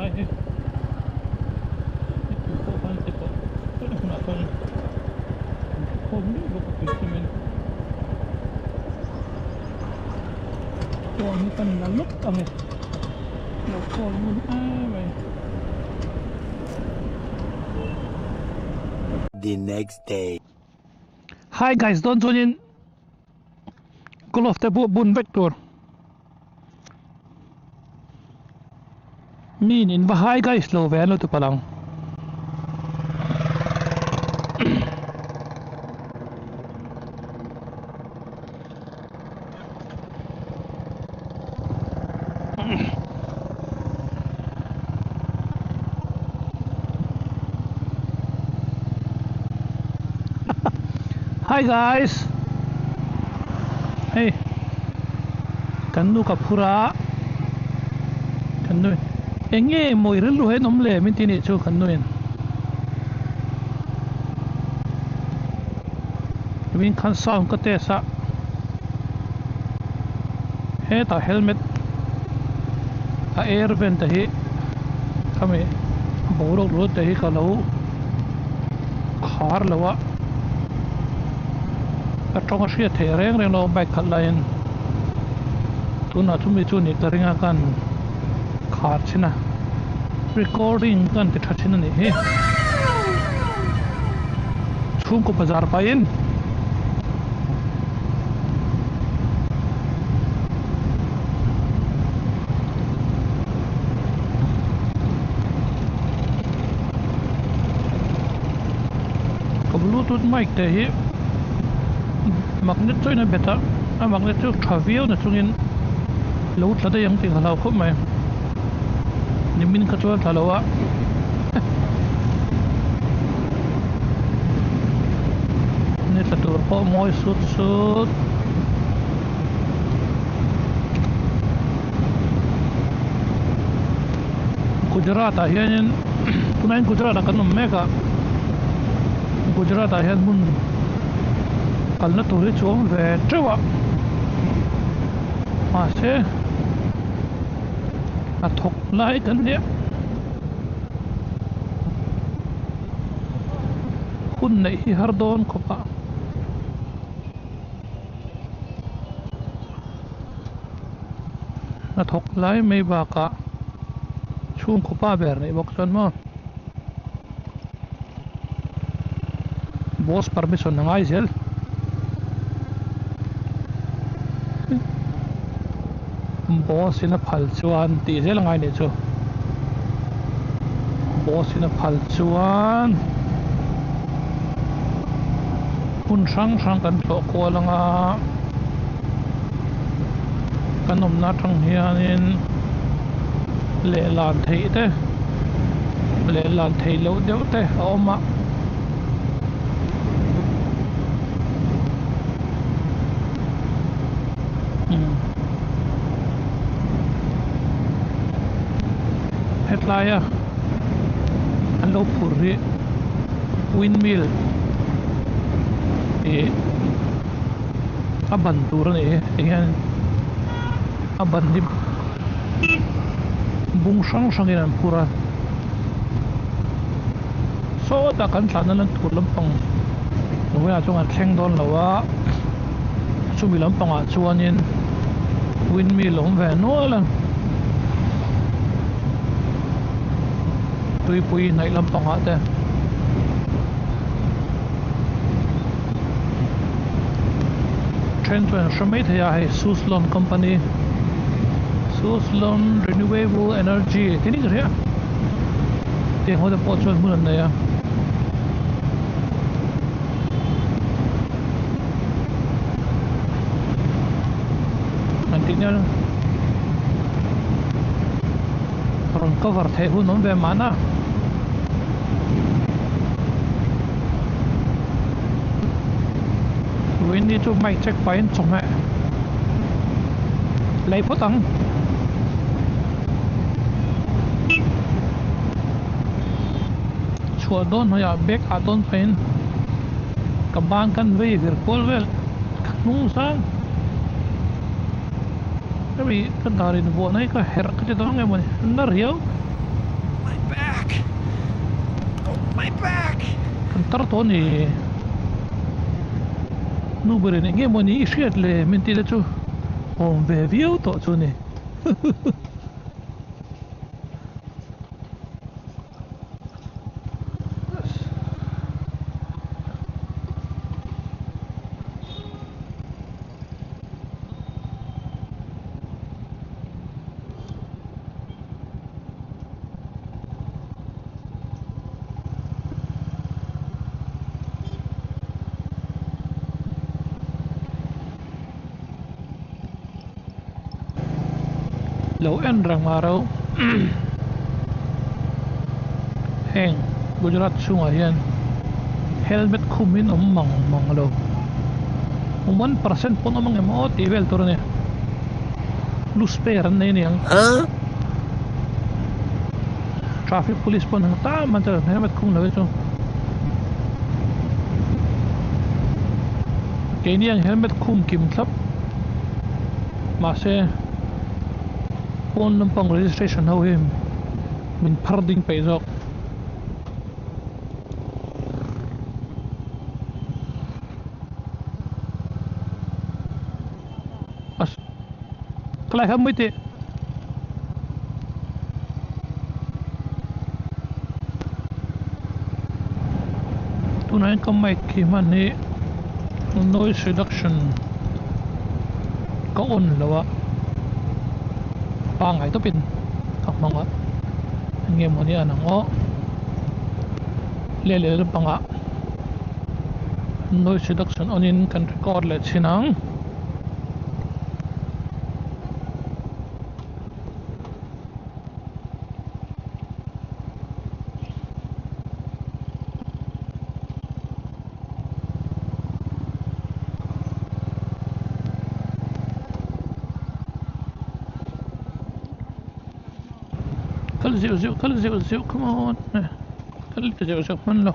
lai hi nipui pawh khan ti tawh tun hunah chuan an khawm miah bawk a tui cement phone hi kan la lawk ang e lo call ngun em mai. The next day. Hi guys dawn chuanin glove te pawh bun vek tur mi in in va hi guys lo ve an lo ti palh ang. Hi guys hei kan nu ka phur a kan nu eng nge mawi rilru hian awm le min ti nih chu kan nu in tumin khan sound ka test a hetah helmet a air vent te hi khami boruak lut te hi ka lo khar lo a ka tawng a hriat theih reng reng lo bike khalh laiin tunah chumi chu nih ka ring a kan khar thin a recording kan ti tha thin a nih hi chhungkaw bazar pahin Ka bluetooth mic te hi magnet chuan a bet a, a magnet chu tha viau na chungin lo tla daih ang tih ka hlau khawp mai. Nimin kha chuan tla lo a. Ni tla tur pawh mawi sut sut. Gujarat ah hianin tunah hian Gujarat ah kan awm mek a Gujarat ah hian hmun kalna tur hi chu a awm ve teuh a mahse a thawk lai kan nia hun neih hi har dawn khawp a. Hnathawk lai mai bakah chhungkaw pa ber neih bawk chuan maw boss permission a ngai zel boss in a phal chuan tih zel a ngai nih chu boss in a phal chuan hmun hrang hrang kan tlawh kual ang a kan awmna atang hianin lehlan theih te lehlan theih loh deuh te a awm a. Hetlai a an lo phur hi windmill ih a ban tur a nih hi ti hian a ban hi bung hrang hrang in an phur a sawtah kan tlan na tur lampang hnuaiah chuan an thleng dawn lo a chumi lampangah chuanin windmill a awm ve nual a tuipui hnaih lampangah te. Then chuan an hre mai thei a hei Suzlon company Suzlon renewable energy tih ni ka hria tiang ho te pawh chuan hmun an nei a. An tih nia rawn cover theih hun awm ve mahna. Windy chu mic check pahin chawhmeh lei phawt ang. Chhuah dawn hnuaiah bag ah dawn pahin ka ban kan vei vir kual vel ka hnung zang hemi ka dar in vuahna hi ka herh ka ti dawn nge mawni na riau. Kan tar tawh a ni. Nu berin eng nge maw ni i hriat le min tih te chu awm ve viau tawh chu a ni. Lo en reng mah reuh heng Gujarat chhungah hian helmet khum in awm mang mang lo 1% pawn awm ang em aw tih vel tur a ni lu spare an nei a niang traffic police pawn ang tam an chuan helmet khum lo hi chu keini ang helmet khum kim thlap mahse pawn lampang registration ho hi min phar ding peih zawk. Ka lai kha mai teh. Tunah hian ka mic khi hman hi noise reduction ka on lo a pangngai tawpin ka hmang a eng nge mawni an ang aw leh leh lampangah noise reduction on in kan record leh chhin ang. Kal zeuh zeuh kal zeuh zeuh come on kal zeuh zeuh hman lo.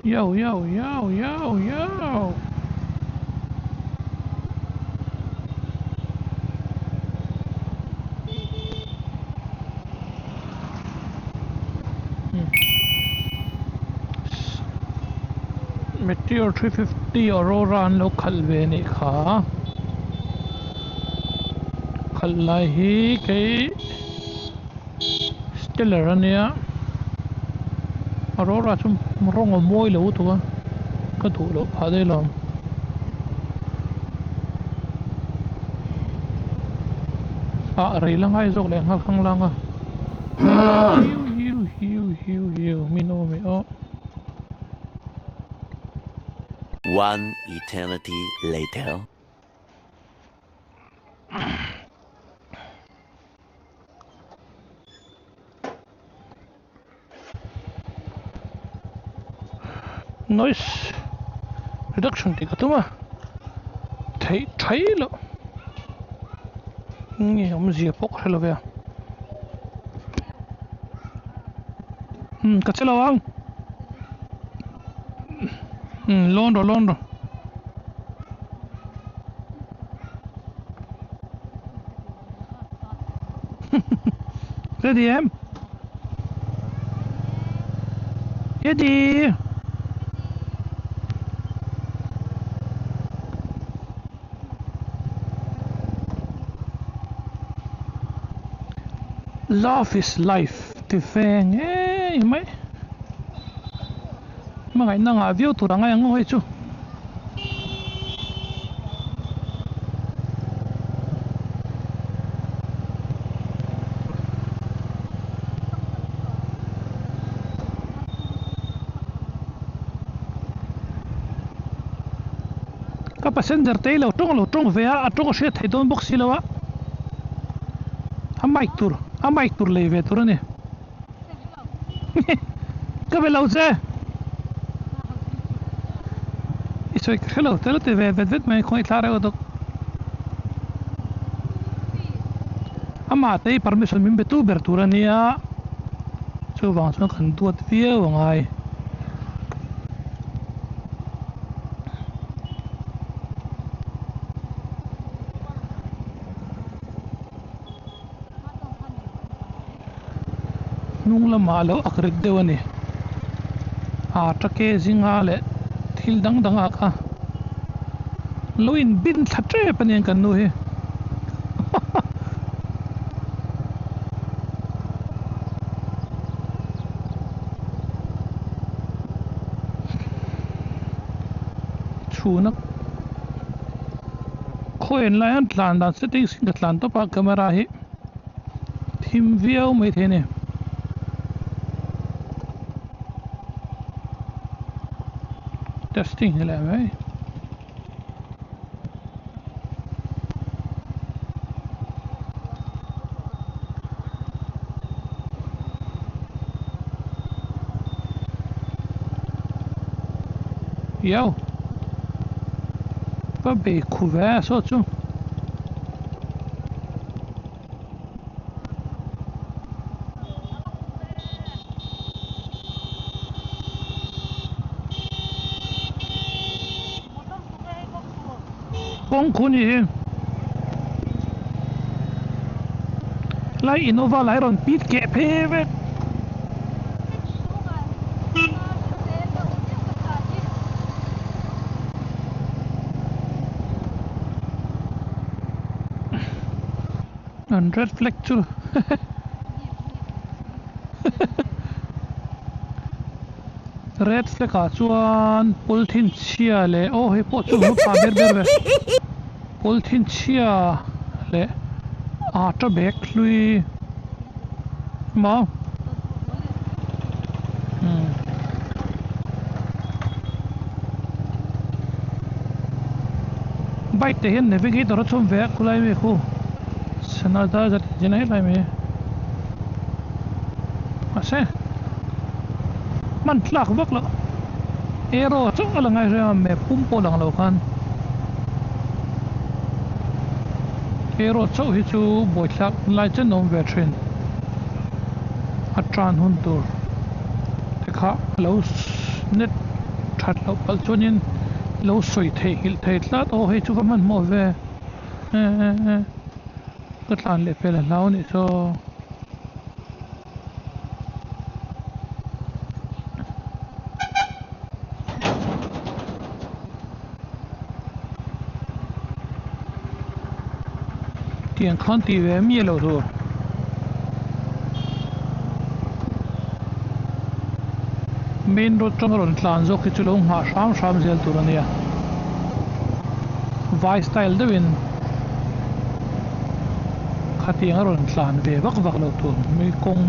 Yo yo yo yo yo. Meteor 350 Aurora an lo khalh ve a nih kha khalh lai hi kei Stellar a nia Aurora chu rawng a mawi lo lutuk a ka duh loh phah daih lo. Ah rei la ngai zawk leh nghal khang lang a hiu hiu hiu hiu hiu min awm e aw. One eternity later. Noise reduction tih ka tum a theih thai loh nge awmzia pawh ka hre lo ve a umm ka che lo ang umm lawn rawh lawn rawh. Ready em? Ready? Love is life ti ve ngei mai. Hmangaihna ngah viau tur a ngai ang aw hei chu. Ka passenger te hi lo tawng lo tawng ve a, a tawng a hriat theih dawn bawk si lo a, a mic tur a mic tur lei ve tur a ni. Ka be lo che. I sawi ka hre lo tel ti ve vet vet mai khawngaih thla reuh a dawk. Amah te hi permission min be tu ber tur a nia, chuvang chuan kan duat viau a ngai. Hnung lamah a lo ak rit deuh a ni. Aa take zinga leh thil dang dang ah kha lo in bin thla tep a nia kan nu hi. Chhuna khawian lai an tlan dan settings in ka tlan tawp a camera hi. Thim viau mai thei a ni. Testing hi leh mai. Iau. Va bei khu ve saw chu. Kawng khu ni hi lai Innova lai rawn pit keh phei vek. An red flag chu red flag ah chuan polythene chhia leh aw hei pawh chu hmu pha ber ber ve polythene chhia leh atta bag hlui maw umm. Bike te hian navigator a chhawm ve a khulai mi khu sanitizer tih chian a helai mai mahse hman tlak vak loh arrow chauh a la ngai hrem a map pum pawh lang lo khan arrow chauh hi chu buaithlak lai chen a awm ve thin a tan hun tur te kha a lo net that loh palh chuanin lo sawi theih nghilh thei tlat aw hei chu va hmanhmawh ve eh ka tlan leh fel a hlau anih chu. Tiang khan tih ve miah loh tur. Main road tang a rawn tlan zawk hi chu lo nghah hram hram zel tur a nia. Vai style deuhin khatiang a rawn tlan ve vak vak loh tur. Mi kawng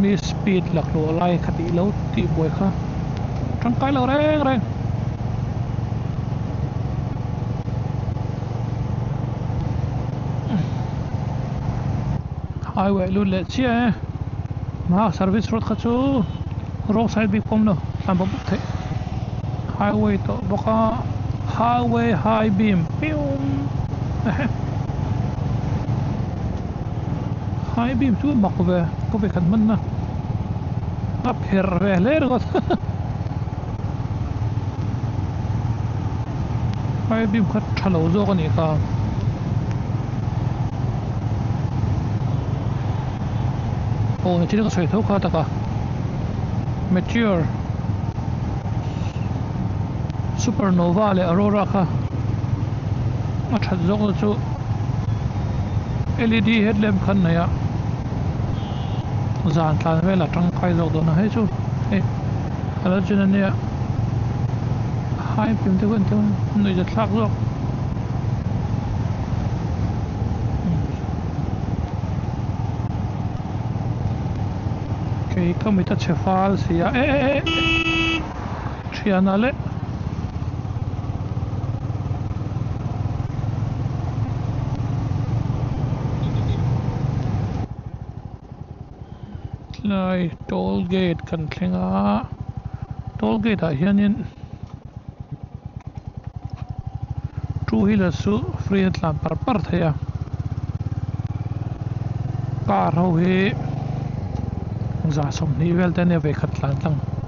mi speed laklawh lai khatih lo tih buai kha tangkai lo reng reng. Highway lut leh chiah e hma service road kha chu road side bik pawh awm lo tlan bawk bawk theih highway tawh bawk a highway high beam pium high beam chu a mak ve ka vekhat hman na a pherh ve hle ringawt. High beam kha tha lo zawk a nih kha. Aw ni thil ka sawi tho kha taka meteor supernova leh aurora kha a that zawk na chu led headlamp kha an nei a zan tlan vel a tangkai zawk dawn a hei chu hei a lo chin a nia. High beam te pawh an ti a nuih za thlak zawk. Kei ka mit a chhe fal si a eh eh eh thiana leh Tlai toll gate kan thleng a toll gate ah hianin two wheeler chu free a tlan par par thei a. Car ho hi 30 vel te a nia vei khat tlan tlang.